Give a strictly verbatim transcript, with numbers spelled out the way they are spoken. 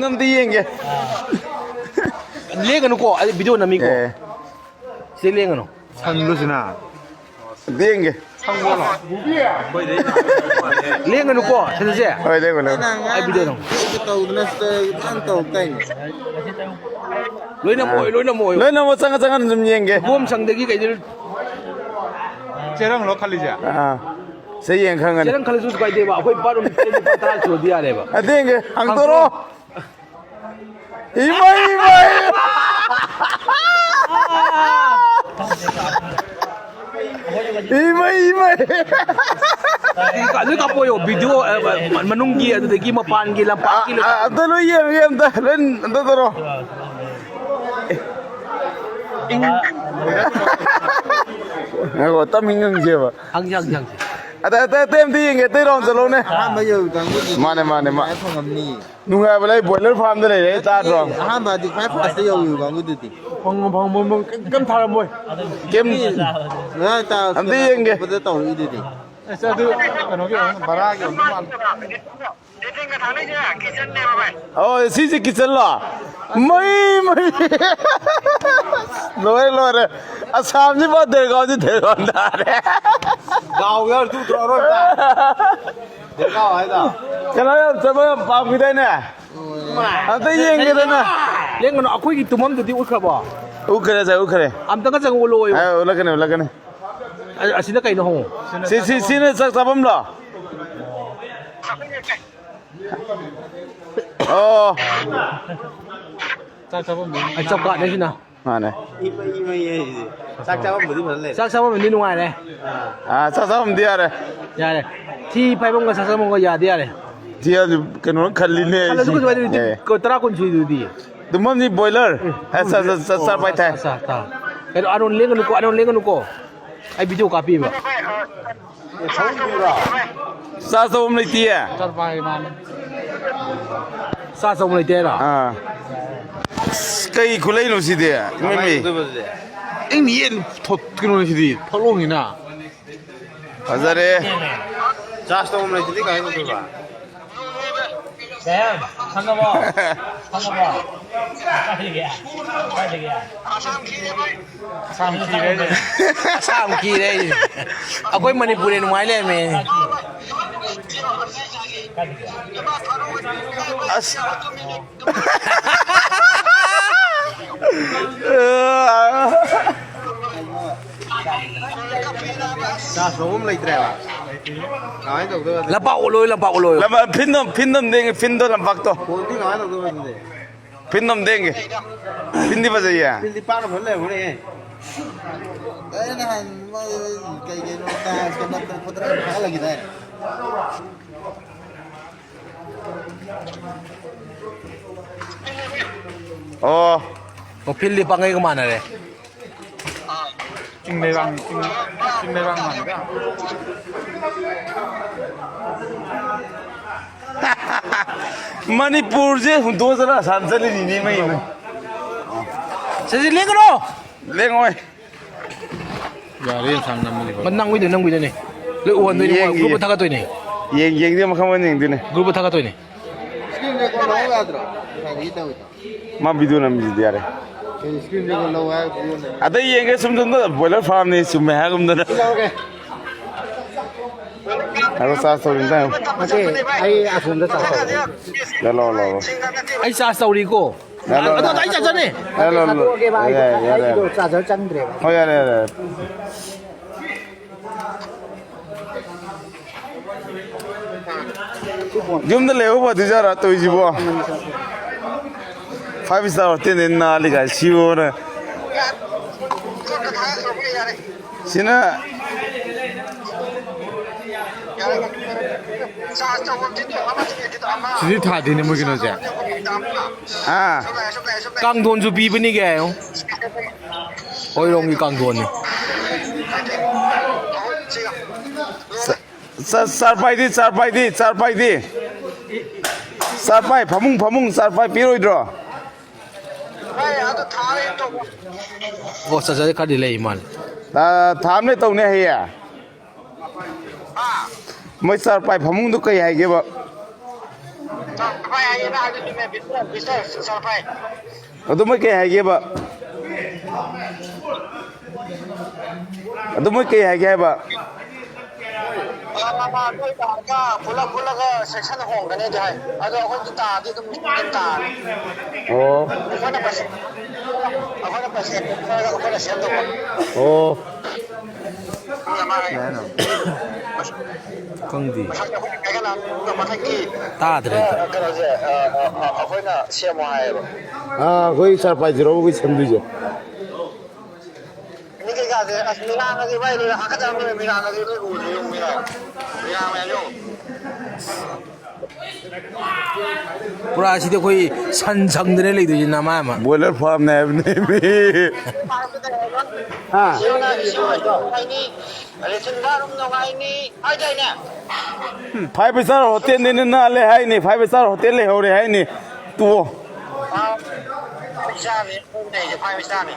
ꯑꯝꯇ ꯌꯦꯡꯒꯦ꯫ ꯂꯦꯡꯒꯅꯨꯀꯣ, ꯑꯩ ꯚꯤꯗꯤꯑꯣ ꯅꯝꯃꯤꯀꯣ꯫ ꯑꯦ꯫ ꯁꯤ ꯂꯦꯡꯒꯅꯨ꯫ ꯁꯪꯗ꯭ꯔꯣ ꯁꯤꯅ? ꯑꯝꯇ ꯌꯦꯡꯒꯦ꯫ ꯂꯦꯡꯒꯅꯨꯀꯣ, ꯁꯤꯗꯁꯦ꯫ ꯍꯣꯏ, ꯂꯦꯡꯒꯅꯨ꯫ ꯑꯩ ꯚꯤꯗꯤꯑꯣ ꯅꯝ-, ꯇꯧꯗꯅ ꯁꯤꯗ ꯇꯧ ꯇꯥꯏꯅꯦ꯫ ꯂꯣꯏꯅ ꯃꯣꯏ, ꯂꯣꯏꯅ ꯃꯣꯏ꯫ ꯂꯣꯏꯅꯃꯛ ꯆꯪꯉ ꯆꯪꯉ ꯑꯗꯨꯝ ꯌꯦꯡꯒꯦ꯫ ꯏꯕꯣꯝ ꯁꯪꯗꯒꯤ ꯀꯩꯗꯩ ꯆꯦꯔꯪꯂꯣ ꯈꯜꯂꯤꯁꯦ? ꯑꯥ꯫ ꯁꯤ ꯌꯦꯡ ꯈꯪꯒꯅꯤ꯫ ꯆꯦꯔꯪ ꯈꯜꯂꯁꯨ ꯀꯥꯏꯗꯦꯕ꯫ ꯑꯩꯈꯣꯏ ꯕꯥꯠꯔꯨꯝ ꯂꯨꯄꯥ ꯇꯔꯥ ꯁꯨꯔꯗꯤ ꯌꯥꯔꯦꯕ꯫ ꯑꯗꯨ ꯌꯦꯡꯒꯦ꯫ ꯍꯥꯡꯗꯣꯔꯛꯑꯣ꯫ ꯏꯃꯩ, ꯏꯃꯩ! ꯏꯃꯩ, ꯏꯃꯩ! ꯂꯣꯏ ꯀꯥꯞꯄꯣꯌꯣ, ꯚꯤꯗꯤꯑꯣ, ꯑ, ꯃꯅꯨꯡꯒꯤ, ꯑꯗꯨꯗꯒꯤ ꯃꯄꯥꯟꯒꯤ, ꯂꯝꯄꯥꯛꯀꯤ ꯂꯣꯏ꯫ ꯑ, ꯑꯝꯇ ꯂꯣꯏ ꯌꯦꯡꯒꯦ, ꯑꯝꯇ꯫ ꯂꯣꯏ, ꯑꯝꯇ ꯇꯧꯔꯣ꯫ ꯉꯥꯏꯈꯣ, ꯇꯞꯅ ꯉꯥꯡꯁꯦꯕ꯫ ꯍꯪꯁꯤ, ꯍꯪꯁꯤ, ꯍꯪꯁꯤ꯫ ꯑꯇꯩ, ꯑꯇꯩ, ꯑꯇꯩ ꯑꯝꯇ ꯌꯦꯡꯒꯦ, ꯑꯇꯩ ꯔꯥꯎꯟ ꯆꯠꯂꯧꯅꯦ꯫ ꯑꯍꯥꯟꯕ ꯌꯧꯔꯤꯀꯥꯟꯗꯗꯤ ꯃꯥꯅꯦ, ꯃꯥꯅꯦ, ꯃꯥ-, ꯅꯨꯡꯉꯥꯏ ꯐꯪꯉꯝꯅꯤ꯫ ꯅꯨꯡꯉꯥꯏꯕ ꯂꯩ, ꯕꯣꯏꯂꯔ ꯐꯥꯔꯝꯗ ꯂꯩꯔꯦ, ꯇꯥꯗ꯭ꯔꯣ? ꯑꯍꯥꯟꯕꯗꯤ ꯈ꯭ꯋꯥꯏ ꯐꯥꯔꯁꯇ ꯌꯧꯈꯤꯕ ꯀꯥꯡꯕꯨꯗꯨꯗꯤ꯫ ꯐꯪꯉꯣ, ꯐꯪꯉꯣ, ꯐꯪꯉꯣ, ꯀꯩꯝ, ꯀꯩꯝ ꯊꯥꯔꯝꯃꯣꯏ꯫ ꯀꯩꯝ ꯉꯔꯥꯡ ꯇꯥ-, ꯑꯝꯇ ꯌꯦꯡꯒꯦ꯫ ꯇꯧꯔꯛꯏꯗꯨꯗꯤ꯫ ꯑꯁ, ꯑꯗꯨ ꯀꯩꯅꯣꯒꯤ ꯑꯣꯏꯔꯝꯒꯅꯤ, ꯚꯔꯥꯒꯤ ꯑꯣꯏꯔꯝꯒꯅꯤ ꯃꯥꯜꯂꯦ꯫ ꯑꯣ, ꯁꯤꯁꯦ ꯀꯤꯠꯆꯟꯂꯣ? ꯃꯩ, ꯃꯩ꯫ ꯂꯣꯏꯔꯦ, ꯂꯣꯏꯔꯦ꯫ ꯑꯁꯥꯝꯁꯤ ꯄꯥ ꯗꯦꯔꯒꯥꯎꯗꯤ ꯗꯦꯔꯒꯥꯎ ꯇꯥꯔꯦ꯫ ꯒꯥꯎ ꯌꯥꯎꯔ ꯇꯨ ꯇꯧꯔꯣꯏ꯫ ꯀꯩꯅꯣ ꯌꯥꯝ ꯆꯠꯄ ꯌꯥꯝ ꯄꯥꯝꯈꯤꯗꯥꯏꯅꯦ? ꯑꯝꯇ ꯌꯦꯡꯒꯦꯗꯅ꯫ ꯂꯦꯡꯒꯅꯨ, ꯑꯩꯈꯣꯏꯒꯤ ꯇꯨꯝꯐꯝꯗꯨꯗꯤ ꯎꯠꯈ꯭ꯔꯕꯣ? ꯎꯠꯈ꯭ꯔꯦ, ꯁꯥꯔ, ꯎꯠꯈ꯭ꯔꯦ꯫ ꯑꯝꯇꯪꯒ ꯆꯪꯉꯛꯑꯣ, ꯂꯣꯏꯌꯣ꯫ ꯑ, ꯎꯠꯂꯛꯀꯅꯤ, ꯎꯠꯂꯛꯀꯅꯤ꯫ ꯑ-, ꯑꯁꯤꯅ ꯀꯩꯅꯣ ꯍꯪꯉꯣ꯫ ꯁꯤ, ꯁꯤ, ꯁꯤꯅ ꯆꯥꯛ ꯆꯥꯐꯝꯂꯣ? ꯑꯣ꯫ ꯆꯥꯛ ꯆꯥꯐꯝꯗꯨꯅꯤ꯫ ꯑꯩ ꯆꯞ ꯀꯥꯠꯅꯦ ꯁꯤꯅ꯫ ꯃꯥꯅꯦ꯫ ꯏꯃꯩ, ꯏꯃꯩ ꯍꯥꯏꯁꯦ꯫ ꯆꯥꯛ ꯆꯥꯐꯝꯕꯨꯗꯤ ꯐꯖꯅ ꯂꯩꯔꯦ꯫ ꯆꯥꯛ ꯆꯥꯐꯝꯗꯤ ꯅꯨꯡꯉꯥꯏꯔꯦ꯫ ꯑꯥ, ꯆꯥꯛ ꯆꯥꯐꯝꯗꯤ ꯌꯥꯔꯦ꯫ ꯌꯥꯔꯦ꯫ ꯊꯤ ꯐꯥꯏꯕꯝꯒ ꯆꯥꯛ ꯆꯥꯐꯝꯒ ꯌꯥꯗꯤ ꯌꯥꯔꯦ꯫ ꯊꯤ ꯍꯥꯏꯕꯗꯤ ꯀꯩꯅꯣꯅ ꯈꯜꯂꯤꯅꯦ ꯈꯜꯂꯁꯨ ꯑꯩꯁꯦ꯫ ꯀꯩꯁꯨ ꯀꯥꯏꯗꯦ, ꯑꯦ꯫ ꯇꯔꯥ ꯀꯨꯟ ꯁꯨꯏꯗꯨꯗꯤ꯫ ꯇꯨꯝꯐꯝꯗꯤ ꯕꯣꯏꯂꯔ꯫ ꯎꯝ꯫ ꯑꯁ, ꯑꯁ, ꯑꯁ, ꯑꯁ, ꯁꯥꯔ ꯄꯥꯏꯊꯥꯏ꯫ ꯑꯁ, ꯑꯁ, ꯑꯁ꯫ ꯀꯩꯅꯣ, ꯑꯥꯔꯣꯟ ꯂꯦꯡꯒꯅꯨꯀꯣ, ꯑꯥꯔꯣꯟ ꯂꯦꯡꯒꯅꯨꯀꯣ꯫ ꯑꯩ ꯚꯤꯗꯤꯑꯣ ꯀꯥꯞꯄꯤꯕ꯫ ꯆꯥꯔꯖ ꯇꯧꯐꯝ ꯂꯩꯇꯤꯌꯦ꯫ ꯆꯥꯔꯖ ꯇꯧꯐꯝ ꯂꯩꯇꯦ ꯍꯥꯏꯔꯣ? ꯑꯥ꯫ ꯑꯁ, ꯀꯩ ꯈꯨꯠꯂꯩꯅꯣ ꯁꯤꯗꯤ? ꯏꯃꯩ ꯃꯩ꯫ ꯑꯩ ꯃꯤꯠꯌꯦꯡ ꯊꯣꯠ-, ꯀꯩꯅꯣꯅꯦ ꯁꯤꯗꯤ, ꯊꯣꯠꯂꯣꯡꯉꯤꯅ꯫ ꯐꯖꯔꯦ꯫ ꯆꯥꯔꯖ ꯇꯧꯐꯝ ꯂꯩꯇ꯭ꯔꯗꯤ ꯀꯃꯥꯏꯅ ꯇꯧꯗꯣꯏꯕ? ꯀꯩ ꯍꯥꯏꯕ? ꯈꯪꯉꯕꯣ? ꯈꯪꯉꯕꯣ? ꯀꯥꯏꯗꯒꯤ? ꯀꯥꯏꯗꯒꯤ? ꯑꯁꯥꯝ ꯈꯤꯔꯦ꯫ ꯑꯁꯥꯝ ꯈꯤꯔꯦ꯫ ꯑꯩꯈꯣꯏ ꯃꯅꯤꯄꯨꯔꯅ ꯅꯨꯡꯉꯥꯏ ꯂꯩꯔꯝꯃꯦ꯫ ꯀꯥꯏꯗꯒꯤ? ꯑꯁ꯫ ꯆꯥꯔꯖ ꯂꯧꯐꯝ ꯂꯩꯇ꯭ꯔꯦꯕ꯫ ꯀꯃꯥꯏꯅ ꯇꯧꯗꯣꯏꯕ? ꯂꯝꯄꯥꯛ ꯑꯣꯠꯂꯣ, ꯂꯝꯄꯥꯛ ꯑꯣꯠꯂꯣ꯫ ꯂꯝꯄꯥꯛ ꯐꯤꯟꯗꯣ, ꯐꯤꯟꯗꯣ ꯑꯝꯇ ꯌꯦꯡꯒꯦ, ꯐꯤꯟꯗꯣ ꯂꯝꯄꯥꯛꯇꯣ꯫ ꯐꯣꯟꯗꯤ ꯀꯃꯥꯏꯅ ꯇꯧꯗꯣꯏꯕ ꯑꯗꯨꯗꯤ? ꯐꯤꯟꯗꯣ ꯑꯝꯇ ꯌꯦꯡꯒꯦ꯫ ꯐꯤꯟꯗꯤ ꯐꯖꯩꯌꯦ꯫ ꯐꯤꯟꯗꯤ ꯄꯥꯛꯅ ꯐꯖꯅ ꯂꯩꯔꯝꯒꯅꯦꯍꯦ꯫ ꯑꯩ ꯅꯍꯥꯟ ꯃꯥ ꯀꯩ ꯀꯩꯅꯣ ꯇꯥꯏꯜꯁꯀ ꯅꯞꯇꯅ ꯈꯣꯠꯇꯅ ꯌꯥꯝ ꯊꯥꯒꯠꯂꯈꯤꯗꯥꯏꯅꯦ? ꯑꯣ꯫ ꯑꯣ, ꯐꯤꯜꯗꯤ ꯄꯥꯡꯒꯩꯒ ꯃꯥꯟꯅꯔꯦ꯫ ꯆꯤꯡ ꯂꯩꯕꯥꯛꯅꯤ, ꯆꯤꯡ, ꯆꯤꯡ ꯂꯩꯕꯥꯛ ꯃꯥꯟꯅꯤꯗ꯫ ꯃꯅꯤꯄꯨꯔꯁꯦ ꯍꯨꯟꯗꯣꯛꯑ ꯆꯠꯂ ꯑꯁꯥꯝ ꯆꯠꯂꯤꯅꯤꯅꯦ, ꯃꯩ, ꯃꯩ꯫ ꯁꯤꯗꯤ ꯂꯦꯡꯒꯅꯣ! ꯂꯦꯡꯉꯣꯏ꯫ ꯌꯥꯔꯦ, ꯌꯦꯟꯁꯥꯡ ꯅꯝꯃꯗꯤ ꯍꯣꯏ꯫ ꯅꯪ ꯎꯏꯗꯣꯏ, ꯅꯪ ꯎꯏꯗꯣꯏꯅꯦ꯫ ꯂꯣꯏ ꯎꯍꯟꯗꯣꯏꯅꯦ, ꯌꯦꯡꯒꯦ꯫ ꯒ꯭ꯔꯨꯞꯇ ꯊꯥꯒꯠꯇꯣꯏꯅꯦ꯫ ꯌꯦꯡ-, ꯌꯦꯡꯗꯦ, ꯃꯈꯜ ꯃꯈꯜ ꯌꯦꯡꯗꯣꯏꯅꯦ꯫ ꯒ꯭ꯔꯨꯞꯇ ꯊꯥꯒꯠꯇꯣꯏꯅꯦ꯫ Screen record ꯂꯧ ꯌꯥꯗ꯭ꯔꯣ? ꯉꯁꯥꯏꯗꯒꯤ ꯇꯧꯔꯤꯗꯣ꯫ ꯃꯥ video ꯅꯝꯃꯤꯁꯤꯗꯤ ꯌꯥꯔꯦ꯫ ꯀꯩ screen record ꯂꯧ ꯍꯥꯏ video ꯅꯝꯃꯤ? ꯑꯇꯩ ꯌꯦꯡꯒꯦ ꯁꯨꯝ ꯁꯨꯝꯗ boiler farmꯅꯤ ꯆꯨꯝꯃꯦ ꯍꯥꯏꯒꯨꯝꯗꯅ꯫ ꯂꯧꯔꯒꯦ꯫ ꯉꯥꯏꯈꯣ, charge ꯇꯧꯔꯤꯅꯤ ꯇꯥꯏ꯫ ꯅꯠꯇꯦ, ꯑꯩ ꯑꯁꯣꯝꯗ charge ꯇꯧꯔꯦ꯫ ꯂꯧꯔꯣ, ꯂꯧꯔꯣ꯫ ꯑꯩ charge ꯇꯧꯔꯤꯀꯣ꯫ ꯂꯧꯔꯣ, ꯑꯗꯣ ꯂꯧꯔꯣ꯫ ꯑꯩ chargerꯅꯦ꯫ ꯂꯧꯔꯣ, ꯂꯧꯔꯣ꯫ ꯊꯥꯗꯣꯛꯑꯒꯦꯕ ꯑꯩꯗꯣ꯫ ꯌꯥꯔꯦ, ꯌꯥꯔꯦ, ꯌꯥꯔꯦ꯫ ꯑꯩꯗꯣ charger ꯆꯪꯗ꯭ꯔꯦꯕ꯫ ꯍꯣꯏ, ꯌꯥꯔꯦ, ꯌꯥꯔꯦ, ꯌꯥꯔꯦ꯫ ꯌꯨꯝꯗ ꯂꯩꯍꯧ ꯐꯗꯣꯏꯖꯥꯠꯔꯥ ꯇꯧꯔꯤꯁꯤꯕꯣ? Five star hotelꯗ ꯅꯥꯜꯂꯤ ꯀꯥꯏ ꯁꯤꯕꯣꯅ꯫ ꯁꯤꯅ ꯁꯤꯗꯤ ꯊꯥꯗꯦꯅꯦ ꯃꯣꯏ ꯀꯩꯅꯣꯁꯦ꯫ ꯑꯥ꯫ ꯀꯥꯡꯊꯣꯟꯁꯨ ꯄꯤꯕꯅꯤ ꯀꯥꯏ꯫ ꯑꯣꯏꯔꯣꯝꯒꯤ ꯀꯥꯡꯊꯣꯟꯅꯤ꯫ ꯆꯥ-, ꯆꯥꯔꯄꯥꯏꯗꯤ, ꯆꯥꯔꯄꯥꯏꯗꯤ, ꯆꯥꯔꯄꯥꯏꯗꯤ꯫ ꯆꯥꯔꯄꯥꯏ, ꯐꯃꯨꯡ, ꯐꯃꯨꯡ, ꯆꯥꯔꯄꯥꯏ ꯄꯤꯔꯣꯏꯗ꯭ꯔꯣ? ꯑꯣ, ꯆꯥꯔꯖꯔ ꯈꯔꯗꯤ ꯂꯩ ꯃꯥꯜꯂꯦ꯫ ꯑꯥ, ꯊꯥ ꯑꯃ ꯂꯩ ꯇꯧꯅꯦ ꯍꯌꯦꯡ꯫ ꯃꯣꯏ ꯆꯥꯔꯄꯥꯏ ꯐꯃꯨꯡꯗꯨ ꯀꯩ ꯍꯥꯏꯒꯦꯕ? ꯁꯔꯄ꯭ꯔꯥꯏꯖ ꯍꯥꯏꯌꯦꯅ ꯍꯥꯏꯗꯣꯏꯅꯦ, ꯃꯤꯁꯇꯔ, ꯃꯤꯁꯇꯔ ꯁꯔꯄ꯭ꯔꯥꯏꯖ꯫ ꯑꯗꯨ ꯃꯣꯏ ꯀꯩ ꯍꯥꯏꯒꯦꯕ? ꯑꯗꯨ ꯃꯣꯏ ꯀꯩ ꯍꯥꯏꯒꯦ ꯍꯥꯏꯕ? ꯑꯥ, ꯃꯥ, ꯃꯥ, ꯅꯣꯏ ꯂꯥꯛꯑꯒ ꯄꯨꯂꯞ ꯄꯨꯜꯂꯒ ꯁꯦꯛꯁꯟ ꯍꯣꯡꯒꯅꯤꯗꯤ ꯍꯥꯏ꯫ ꯑꯗꯣ ꯑꯩꯈꯣꯏꯗꯤ ꯇꯥꯔꯗꯤ ꯑꯗꯨꯝ ꯇꯥꯔꯦ꯫ ꯑꯣ꯫ ꯑꯩꯈꯣꯏꯅ ꯄꯩꯁꯥ, ꯑꯩꯈꯣꯏꯅ ꯄꯩꯁꯥ ꯄꯤꯔꯒ ꯑꯩꯈꯣꯏꯅ ꯁꯦꯝꯗꯧꯕ꯫ ꯑꯣ꯫ ꯈꯪꯗꯦ꯫ ꯇꯥꯗ꯭ꯔꯦ꯫ ꯀꯩꯅꯣꯁꯦ, ꯑ, ꯑ, ꯑ, ꯑꯩꯈꯣꯏꯅ ꯁꯦꯝꯃꯣ ꯍꯥꯏꯌꯦꯕ꯫ ꯑꯥ, ꯑꯩꯈꯣꯏ ꯁꯔꯄ꯭ꯔꯥꯏꯖ ꯖꯤꯔꯣꯒꯤ ꯁꯦꯝꯗꯣꯏꯁꯦ꯫ ꯃꯤ ꯀꯩꯀꯥꯁꯦ, ꯑꯁ, ꯃꯤꯔꯥꯡꯒꯁꯦ ꯚꯥꯏ, ꯂꯣꯏꯔꯦ, ꯍꯥꯀꯠꯆꯕ ꯂꯣꯏꯔꯦ, ꯃꯤꯔꯥꯡꯒꯁꯦ ꯂꯣꯏ ꯎꯗ꯭ꯔꯦ, ꯌꯦꯡꯉꯨ, ꯃꯤꯔꯥꯡ꯫ ꯃꯤꯔꯥꯡ ꯃꯌꯥꯝ ꯌꯦꯡꯉꯨ꯫ ꯄꯨꯔꯥ ꯁꯤꯗꯤ ꯑꯩꯈꯣꯏ ꯁꯟ ꯁꯪꯗꯅ ꯂꯩꯗꯣꯏꯁꯤ, ꯅꯃꯥ ꯑꯃ꯫ ꯕꯣꯏꯂꯔ ꯐꯥꯔꯝꯅꯦ ꯍꯥꯏꯕꯅꯦ꯫ ꯍꯥ? ꯏꯁꯤꯡ ꯍꯥꯏꯅꯤ, ꯂꯦꯇ꯭ꯔꯤꯟ ꯕꯥꯠꯔꯨꯝ ꯅꯨꯡꯉꯥꯏꯅꯤ ꯍꯥꯏꯗꯥꯏꯅꯦ? ꯐꯥꯏꯚ ꯁ꯭ꯇꯥꯔ ꯍꯣꯇꯦꯜꯅꯤꯅ ꯅꯥꯜꯂꯦ ꯍꯥꯏꯅꯤ, ꯐꯥꯏꯚ ꯁ꯭ꯇꯥꯔ ꯍꯣꯇꯦꯜ ꯂꯩꯍꯧꯔꯦ ꯍꯥꯏꯅꯤ꯫ ꯇꯣꯛꯑꯣ꯫ ꯐꯥꯏꯚ ꯁ꯭ꯇꯥꯔꯅꯤ, ꯐꯥꯏꯚ ꯁ꯭ꯇꯥꯔꯅꯤ꯫